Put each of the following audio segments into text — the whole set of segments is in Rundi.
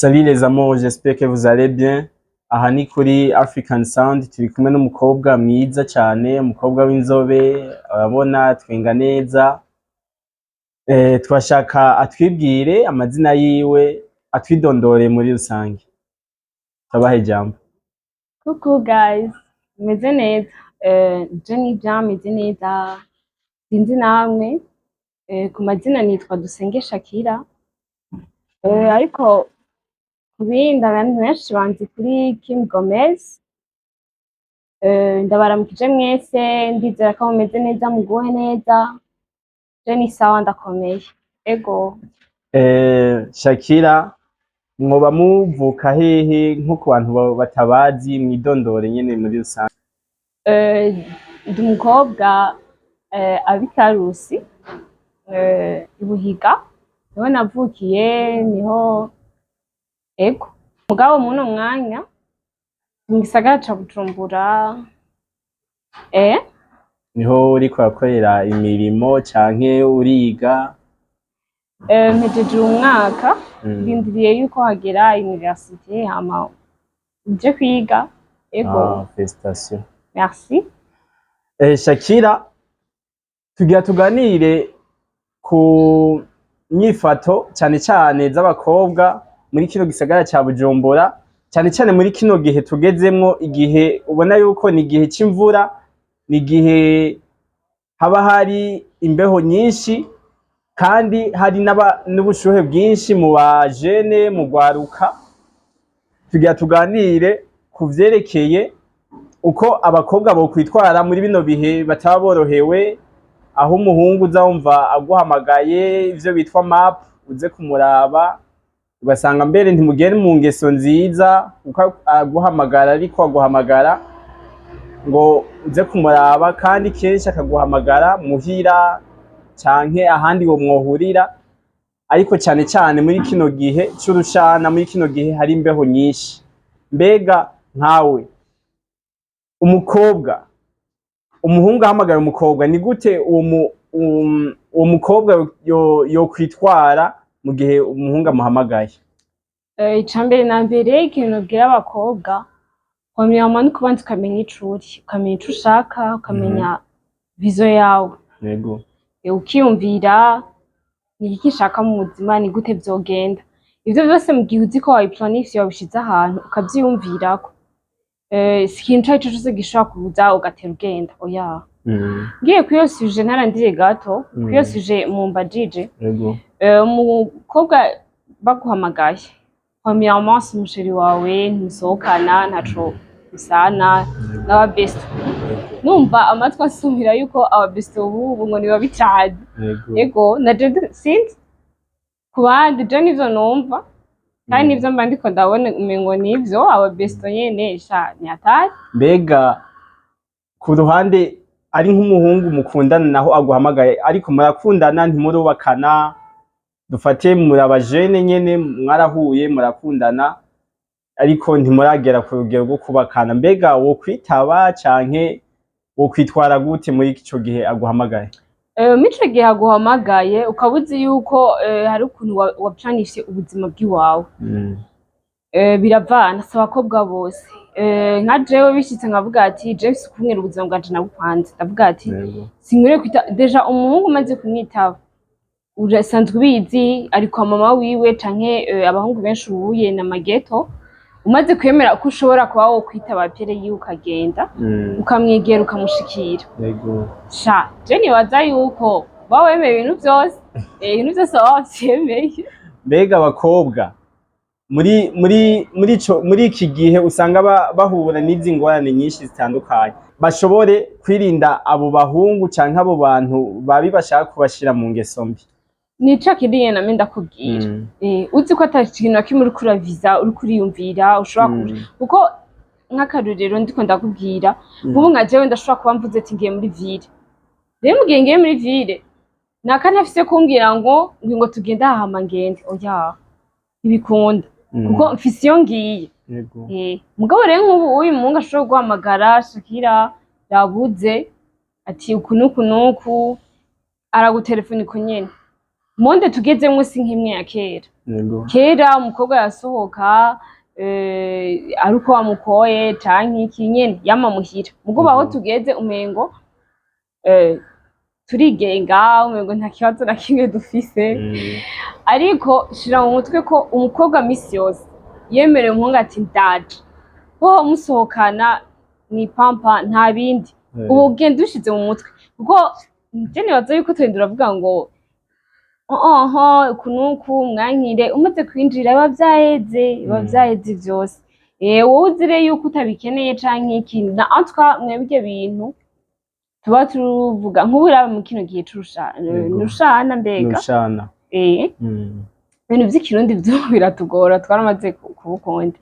Salut les amours, j'espère que vous allez bien. Aha ni kuri African Sound, turi kumwe n'umukobwa mwiza cyane, umukobwa w'inzobe, urabona twenga neza. Twashaka atwibwire amazina yiwe, atwidondore muri rusange. Tabaha ijambo. Coucou guys, meze neza. Je ni bien, meze neza. Sinzi namwe. Ku mazina nitwa Dusenge Shakira. Ariko ku bindi abantu benshi banzi kuri Kim Gomez. Ndabaramukije mwese, ndizera ko mumeze neza, muguwe neza. Je ni sawa, ndakomeye. Ego. Shakira, mwoba muvuka hehe nko ku bantu batabazi, mwidondore nyene muri rusange? Ndi umukobwa aba i Karusi, i Buhiga, niho navukiye, niho ego. Mugabo muno mwanya mu gisagara ca Bujumbura. Niho uriko urakorera imirimo canke uriga? Mpejeje uyu mwaka, ndindiriye yuko hagera université hama nje kwiga. Ego. Ah, félicitations. Merci. Shakira, tugira tuganire ku nyifato cyane cyane z'abakobwa muri kino gisagara ca Bujumbura, cyane cyane muri kino gihe tugezemwo, igihe ubona yuko ni igihe c'imvura, ni igihe haba hari imbeho nyinshi kandi hari n'ubushuhe bwinshi mu bajene, mu rwaruka. Tugira tuganire ku vyerekeye uko abakobwa bokwitwara muri bino bihe bataba borohewe, aho umuhungu uza wumva aguhamagaye, ivyo bitwa map, uze kumuraba, ugasanga mbere ntimugende mu ngeso nziza, kuko aguhamagara ariko aguhamagara ngo uze kumuraba, kandi kenshi akaguhamagara muhira canke ahandi wo mwohurira, ariko cane cane muri kino gihe c'urushana, muri kino gihe hari imbeho nyinshi. Mbega nkawe umukobwa, umuhungu ahamagara umukobwa, ni gute uwo mukobwa yo kwitwara mu gihe umuhungu amuhamagaye? Ica mbere na mbere, ikintu nobwira abakobwa, premièrement, ni kubanza ukamenya ico uri, ukamenya ico ushaka, ukamenya vision yawe. Ukiyumvira ni iki nshaka mu buzima, ni gute vyogenda. Ivyo vyose mu gihe uzi ko wabiplanifye, wabishize ahantu ukavyiyumvirako, si ikintu ico arico cose gishobora kuza ugatera ugenda, oya. Ngiye kw'iyo sujet, ntarandiriye gato kw'iyo sujet mumbajije. Umukobwa baguhamagaye, premièrement si umuchéri wawe, ntimusohokana, ntaco musana n'aba besto. Numva amatwi asumira yuko aba besto bubu ngo ni babi cane. Ego, na je sinzi ku bandi, je nivyo numva kandi nivyo mba ndiko ndabona, umengo nivyo, aba besto nyene sha ni hatari. Mbega ku ruhande ari nk'umuhungu mukundana naho aguhamagaye, ariko murakundana, ntimurubakana, dufate muri abajene nyene, mwarahuye murakundana ariko ntimuragera ku rugero rwo kubakana, mbega wo kwitaba canke wo kwitwara gute muri ico gihe aguhamagaye? Muri ico gihe aguhamagaye, ukaba uzi yuko hari ukuntu waplanifye ubuzima bw'iwawe. Biravana, si abakobwa bose. Nka jewe bishitse nkavuga ati je mfise ukungene ubuzima bwanje nabupanze, ndavuga ati sinkwiriye kwita déjà umuhungu. Umaze kumwitaba, urasanzwe ubizi, ari kwa mama wiwe canke abahungu benshi ubuye na mageto. Umaze kwemera ko ushobora kuba wo kwitaba appel yiwe, ukagenda, ukamwegera, ukamushikira, sha je nibaza yuko uba wemeye ibintu vyose, ibintu vyose waba wavyemeye. Mbega abakobwa muri iki gihe usanga bahura n'izi ngorane nyinshi zitandukanye, bashobore kwirinda abo bahungu canke abo bantu babi bashaka kubashira mu ngeso mbi? Nico kindi nyene name ndakubwira. Uzi ko ata kintu na kimwe uriko uraviza, uriko uriyumvira ushobora kuko nk'akarorero ndiko ndakubwira, nk'ubu nka jewe ndashobora kuba mvuze ati ngiye muri ville. Rero mu gihe ngiye muri ville, naka ntafise kumbwira ngo tugende aha hama ngende, oya, ntibikunda, kuko mfise iyo ngiye. Mugabo rero nk'ubu uyu muhungu ashobora guhamagara Shakira yabuze, ati uku n'uku n'uku, aragutelefona uko nyene. Monde tugezemwo si nk'imwe ya kera. Kera umukobwa yasohoka ari uko wamukoye canke iki nyene, yama muhira. Mugo aho tugeze umengo turigenga, umengo nta kibazo na kimwe dufise. Ariko shira mu mutwe ko umukobwa misi yose yemerewe umuhungu ati ndaje, ho musohokana ni pampa, nta bindi. Ubu ugenda ubishize mu mutwe, kuko je nibaza yuko tugenda uravuga ngo oho uku nuku mwankire, umaze kwinjira biba vyaheze, biba vyaheze vyose. Wowe uzire yuko utabikeneye canke iki na en tout cas mwebwe bintu tuba tuvuga nk'ubu mu kino gihe c'urushana. Nurushana mbega? Nushana. Ibintu vy'ikirundi vyo biratugora, twaramaze kubukonde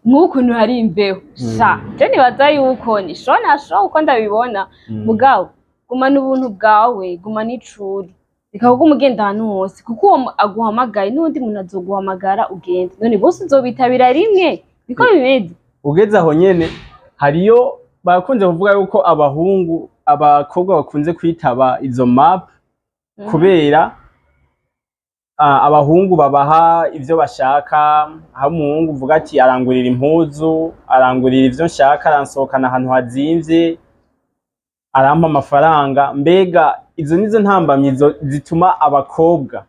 nk'ukuntu hari imbeho sha. Je nibaza yuko ni sho na sho uko ndabibona. Mugabo gumana ubuntu bwawe, gumana icuri, reka kuguma ugenda ahantu hose, kuko uwo aguhamagaye n'uwundi muntu azoguhamagara ugende, none bose uzobitabira rimwe? Niko bimeze. Ugeze aho nyene, hariyo bakunze kuvuga yuko abahungu, abakobwa bakunze kwitaba izo map kubera abahungu babaha ivyo bashaka. Aho umuhungu uvuga ati arangurira impuzu, arangurira ivyo nshaka, aransohokana ahantu hazimvye, arampa amafaranga. Mbega izo nizo ntambamyi zituma abakobwa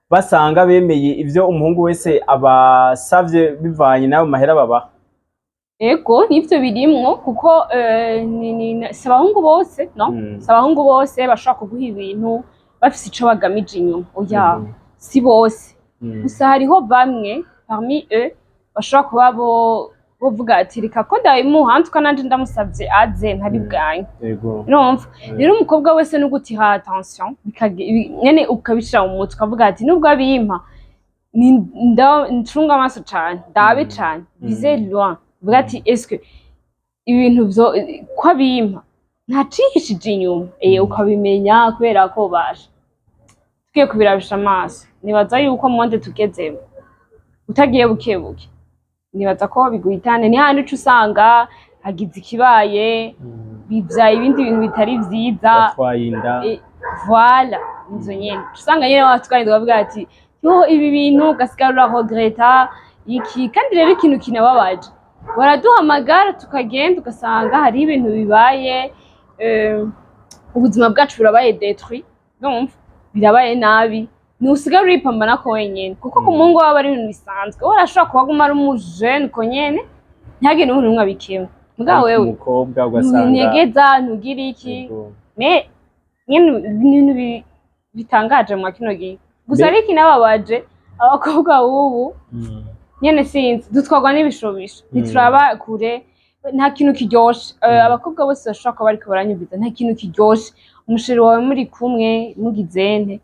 basanga bemeye ivyo umuhungu wese abasavye bivanye n'ayo mahera babaha? Ego, nivyo birimwo, kuko si abahungu bose, no si abahungu bose bashobora kuguha ibintu bafise ico bagamije inyuma, oya. Si bose. Gusa hariho bamwe parmi eux bashobora kuba bo bovuga ati reka ko ndabimuha ntuka nanje ndamusavye aze ntari bwanyu. Urumva rero, umukobwa wese no gutiha attention, nyene ukabishira mu mutwe, ukavuga ati nubwo abimpa ncunga amaso cane, ndabe cane, vise loin, uvuga ati est-ce que ibintu vyo ko abimpa ntacihishije inyuma? Ukabimenya kubera ko basha tugiye kubirabisha amaso. Nibaza yuko monde tugezemo utagiye buke buke, nibaza ko biguhitane, ni handi uca usanga hagize ikibaye, bivyaye ibindi bintu bitari vyiza. Batwaye inda. Voilà, inzo nyene uca usanga nyene watwaye inda, ukavuga ati yo ibi bintu, ugasigara uraregreta iki. Kandi rero ikintu kinababaje, baraduhamagara tukagenda, ugasanga hari ibintu bibaye, ubuzima bwacu burabaye détruit, ndumva birabaye nabi, ntusigara uripambana ko wenyene, kuko ku muhungu waba ari ibintu bisanzwe, we arashobora kuba aguma ari umujene uko nyene, ntihagire n'umuntu n'umwe abikemwa. Mugabo Ariko wewe umukobwa ugasanga ntunyegeza, ntugira iki. Me nyene ibintu bitangaje mwa kino gihe gusa. Ariko inababaje, abakobwa b'ubu nyene sinzi, dutwarwa n'ibishobisho, ntituraba kure. Nta kintu kiryoshe. Abakobwa bose bashobora kuba bariko baranyumviza, nta kintu kiryoshe umuchéri wawe muri kumwe mugizente,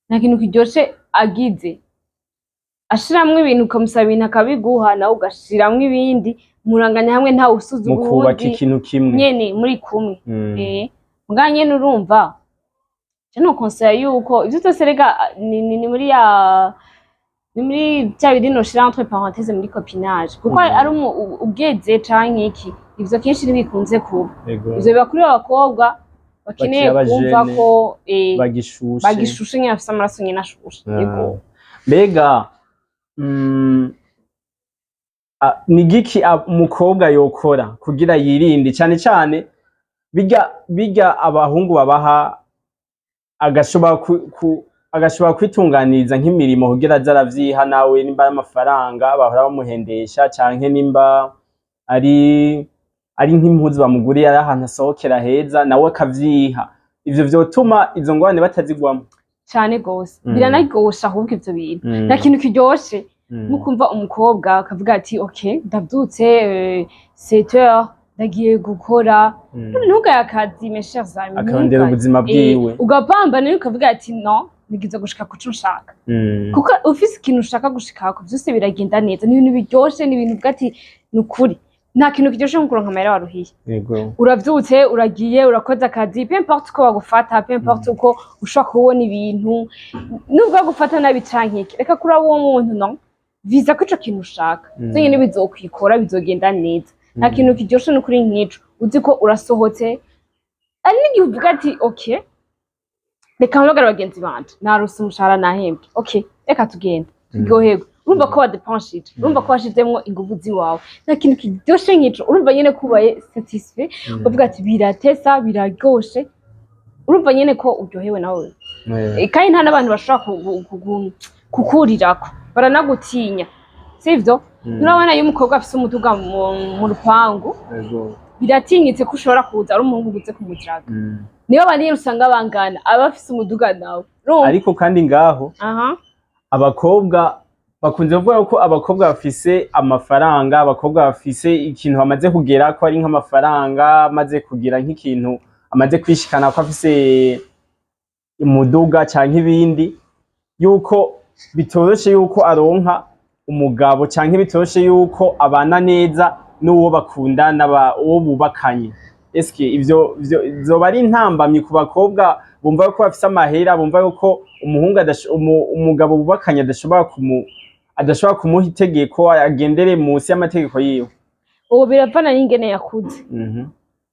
nta kintu kiryoshe agize ashiramwo ibintu, ukamusaba ibintu akabiguha, nawe ugashiramwo ibindi, muranganya hamwe, ntawe usuzugura mukubaka uwundi. Ikintu kimwe. Nyene muri kumwe. Muga nyene urumva, je no conseil yuko ivyo vyose rega ni muri ya ni muri bya bindi noshira entre parenthèses muri copinage, kuko ari ugeze canke iki, ivyo kenshi ntibikunze kuba. Ivyo biba kuri abakobwa bakeneye Bakiri kumva abajene, ko bagishushe. Bagishushe nyene, bafise amaraso nyene ashushe. Yego. Mbega ni giki umukobwa yokora kugira yirinde cane cane bijya abahungu babaha, agashobora kwitunganiriza nk'imirimo kugira aze aravyiha nawe, nimba ari amafaranga bahora bamuhendesha, canke nimba ari nk'impuzu bamuguriye, ari ahantu asohokera heza, nawe akavyiha? Ivyo vyotuma izo ngorane batazigwamwo? Cane gose. Biranaryoshe ahubwo ivyo bintu. Nta kintu kiryoshe nko kumva umukobwa akavuga ati ok, ndavyutse 7 heures, ndagiye gukora. Ntugaye akazi, mes chers amis. Akarondera ntugaye. Ubuzima bwiwe. Ugapambana ukavuga ati no, nigeze gushika kuco nshaka, kuko ufise ikintu ushaka gushikako vyose biragenda neza. Ni ibintu biryoshe, ni ibintu uvuga ati ni ukuri, nta kintu kiryoshe nko kuronka amahera waruhiye. Uravyutse, uragiye, urakoze akazi, peu importe uko bagufata, peu importe uko ushobora kubona ibintu, nubwo bagufata nabi canke iki, reka kuraba uwo muntu, no viza ko ico kintu ushaka vyo nyene bizokwikora, bizogenda neza. Nta kintu kiryoshe n'ukuri nk'ico, uzi ko urasohotse, ari n'igihe uvuga ati ok. Reka mpamagare bagenzi banje, narose umushahara, nahembwe, okay, reka tugende turyoherwe. Urumva ko wadepanshije, urumva ko washizemwo inguvu ziwawe. Nta kintu kiryoshe nk'ico. Urumva nyene ko ubaye satisfait, uvuga ati biratesa, biraryoshe. Urumva nyene ko uryohewe nawe. Kandi nta n'abantu bashobora kukurirako, baranagutinya, sivyo? Urabona iyo umukobwa afise umuduga mu rupangu, biratinyitse ko ushobora kuza ari umuhungu uguze kumudiraga. Niyo baniye usanga bangana, aba afise umuduga nawe. Urumva? Ariko kandi ngaho abakobwa bakunze kuvuga ko abakobwa bafise amafaranga, abakobwa bafise ikintu bamaze kugera ko ari nk'amafaranga, amaze kugira nk'ikintu, amaze kwishikana ko afise umuduga canke ibindi, yuko bitoroshe yuko aronka umugabo canke bitoroshe yuko abana neza n'uwo bakundana, uwo bubakanye. Eske ivyo vyoba ari intambamyi ku bakobwa bumva ko bafise amahera, bumva yuko umuhungu umugabo bubakanye adashobora kumuha itegeko, agendere munsi y'amategeko yiwe? Ubu biravana n'ingene yakuze.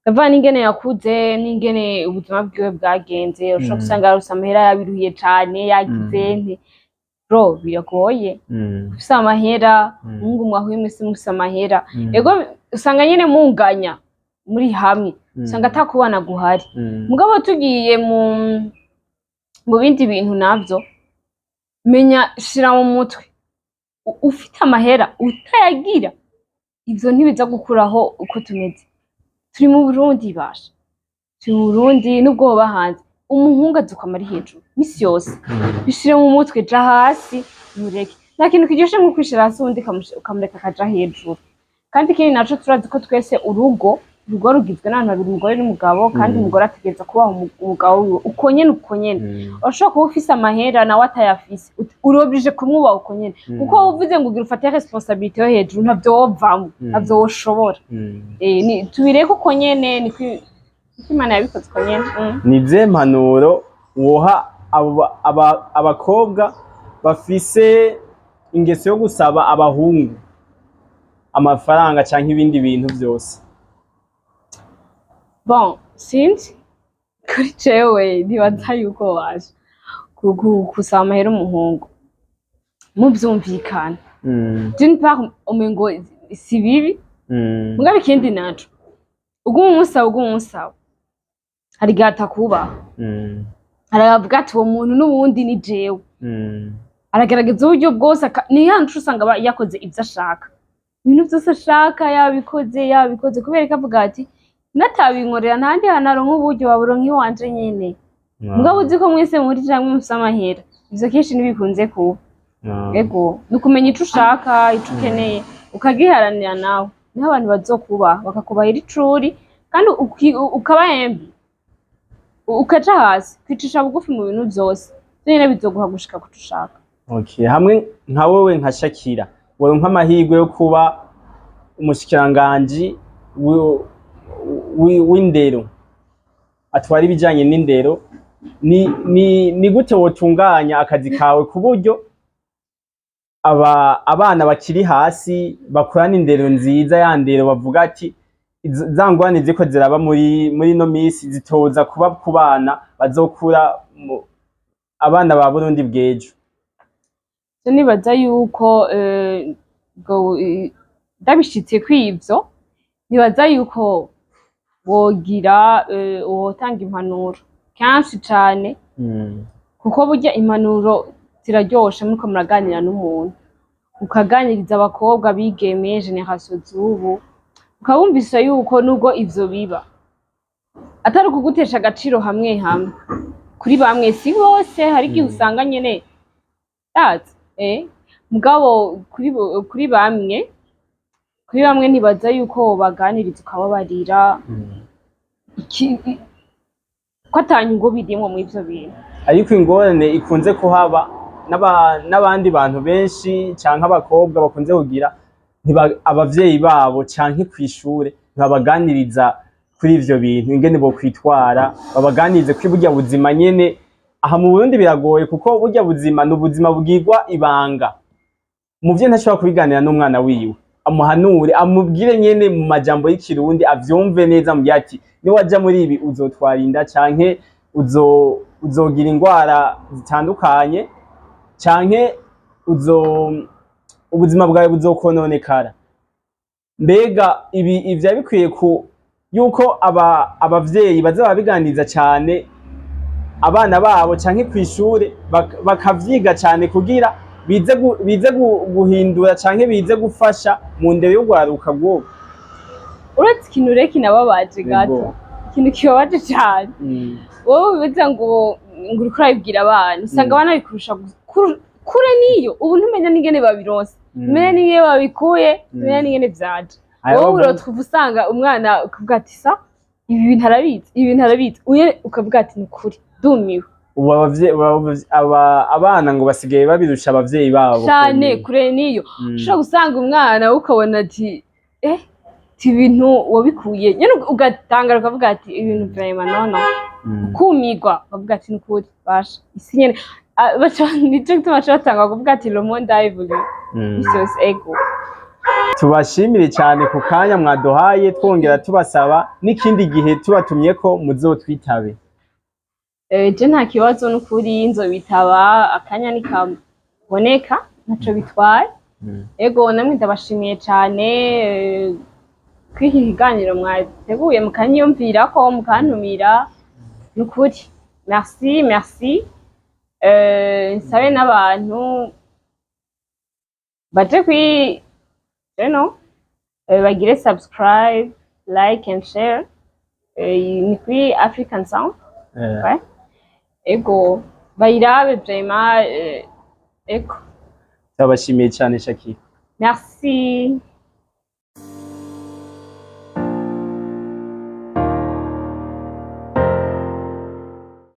Biravana n'ingene yakuze n'ingene ubuzima bwiwe bwagenze. Ushobora gusanga yarose amahera yabiruhiye cane, yagize nte. Bro, biragoye. Ufise amahera, umuhungu mwahuye mwese mufise amahera, ego, usanga nyene munganya muri hamwe, usanga atakubana guhari. Mugabo tugiye mu bindi bintu navyo, menya shira mu mutwe, ufite amahera, utayagira, ivyo ntibiza gukuraho uko tumeze. Turi mu Burundi, basha, turi mu Burundi. Nubwo woba hanze, umuhungu azukwama ari hejuru misi yose. Bishire mu mutwe, ja hasi mureke. Nta kintu kiryoshe nko kwishira hasi uwundi ukamureka akaja hejuru. Kandi ikindi naco, turazi ko twese urugo rugizwe n'abantu babiri, umugore n'umugabo, kandi umugore ategereza kubaha umugabo wiwe uko nyene, uko nyene. Urashobora kuba ufise amahera nawe atayafise, urobije kumwubaha uko nyene, kuko uvuze ngo ugira ufate responsabilité yo hejuru, ntavyo wovamwo, ntavyo woshobora. Tubireke uko nyene, niko Imana yabikoze, uko nyene. Ni izihe mpanuro woha abakobwa bafise ingeso yo gusaba abahungu amafaranga canke ibindi bintu vyose? Bon, sinzi, kuri jewe ntibaza yuko waje gusaba amahera umuhungu muvyumvikana. D'une part, umengo si bibi. Mugabo ikindi naco, uguma umusaba, uguma umusaba, hari igihe atakubaha. Aravuga ati uwo muntu n'ubundi ni jewe. Aragerageza uburyo bwose, ni ya nshuro usanga aba yakoze ivyo ashaka, ibintu vyose ashaka yabikoze, yabikoze, kubera ko avuga ati natabinkorera ntahandi hantu aronka uburyo, waburonka iwanje nyene. Mugabo uzi ko mwese muri canke mufise amahera, ivyo kenshi ntibikunze kuba. Ego, ni ukumenya ico ushaka, ico ukeneye, ukagiharanira nawe, niho abantu bazokubaha, bakakubahira ico uri, kandi ukaba embi, ukaja hasi, kwicisha bugufi mu bintu vyose, vyo nyene bizoguha gushika kuco ushaka. Okay, hamwe nka wewe nka Shakira wowe nk'amahirwe yo kuba umushikiranganji w'indero, atwara ibijanye n'indero, ni gute wotunganya akazi kawe ku buryo abana bakiri hasi bakurana indero nziza, ya ndero bavuga ati za ngorane ziriko ziraba muri ino misi zitoza kuba ku bana bazokura, abana ba Burundi bw'ejo? Je nibaza yuko ndabishitse kw'ivyo, nibaza yuko wogira wotanga impanuro kenshi cane, kuko burya impanuro ziraryoshe muriko muraganira n'umuntu, ukaganiriza abakobwa bigeme, génération z'ubu, ukabumvisha yuko nubwo ivyo biba atari ukugutesha agaciro hamwe hamwe kuri bamwe, si bose, hari igihe usanga nyene ndazi, mugabo kuri bamwe nibaza yuko wobaganiriza, ukababarira ko ata nyungu birimwo mw'ivyo bintu. Ariko ingorane ikunze kuhaba n'abandi bantu benshi canke abakobwa bakunze kugira, abavyeyi babo canke kw'ishure ntibabaganiriza kuri ivyo bintu, ingene bokwitwara, babaganirize kuri burya buzima nyene. Aha mu Burundi biragoye, kuko burya buzima ni ubuzima bwigwa ibanga. Umuvyeyi ntashobora kubiganira n'umwana wiwe, amuhanure, amubwire nyene mu majambo y'ikirundi avyumve neza, amubwire ati niwaja muri ibi uzotwara inda canke uzo uzogira ingwara zitandukanye, canke uzo ubuzima bwawe buzokononekara. Mbega ibi ivya bikwiye ku yuko abavyeyi baza babiganiriza cane abana babo, canke kw'ishure bakavyiga cane, kugira bize guhindura canke bize gufasha mu ndero y'urwaruka rw'ubu? Uretse ikintu rero kinababaje gato, ikintu kibabaje cane, wowe wibaza ngo uriko urabibwira abana, usanga abana bikurusha kure niyo ubu ntumenya n'ingene babironse, ntumenya n'ingene babikuye, ntumenya n'ingene vyaje. Aya Wowe urotwuva usanga umwana ukavuga ati: "Sa ibi bintu arabizi, ibi bintu arabizi." Uye ukavuga ati: "Ni ukuri ndumiwe." Ubu abana ngo basigaye babirusha abavyeyi babo Cane. Kumenya. Kure niyo ushobora gusanga umwana we ukabona ati: "Eh, ti ibintu wabikuye?" Nyene ugatangara ukavuga ati: "Ibintu vraiment, non, non." Ukumirwa, ukavuga ati: "Nukuri basha isi nyene." Ah, nico gituma baca batanga kuvuga ati: "Le monde a évolué." Isi yose, ego. Tubashimire cyane ku kanya mwaduhaye, twongera tubasaba n'ikindi gihe tubatumye ko muzotwitabe. Je nta kibazo, n'ukuri nzobitaba akanya nikaboneka, ntaco bitwaye. Ego, namwe ndabashimiye cane kuri iki kiganiro mwateguye, mukanyiyumvirako, mukantumira. Nukuri merci, merci. Nsabe n'abantu baje kuri bagire subscribe, like and share. Ni kuri African Sound. Ouais. Ego, bayirabe vraiment, ego. Turabashimiye cyane, Shakira. Merci.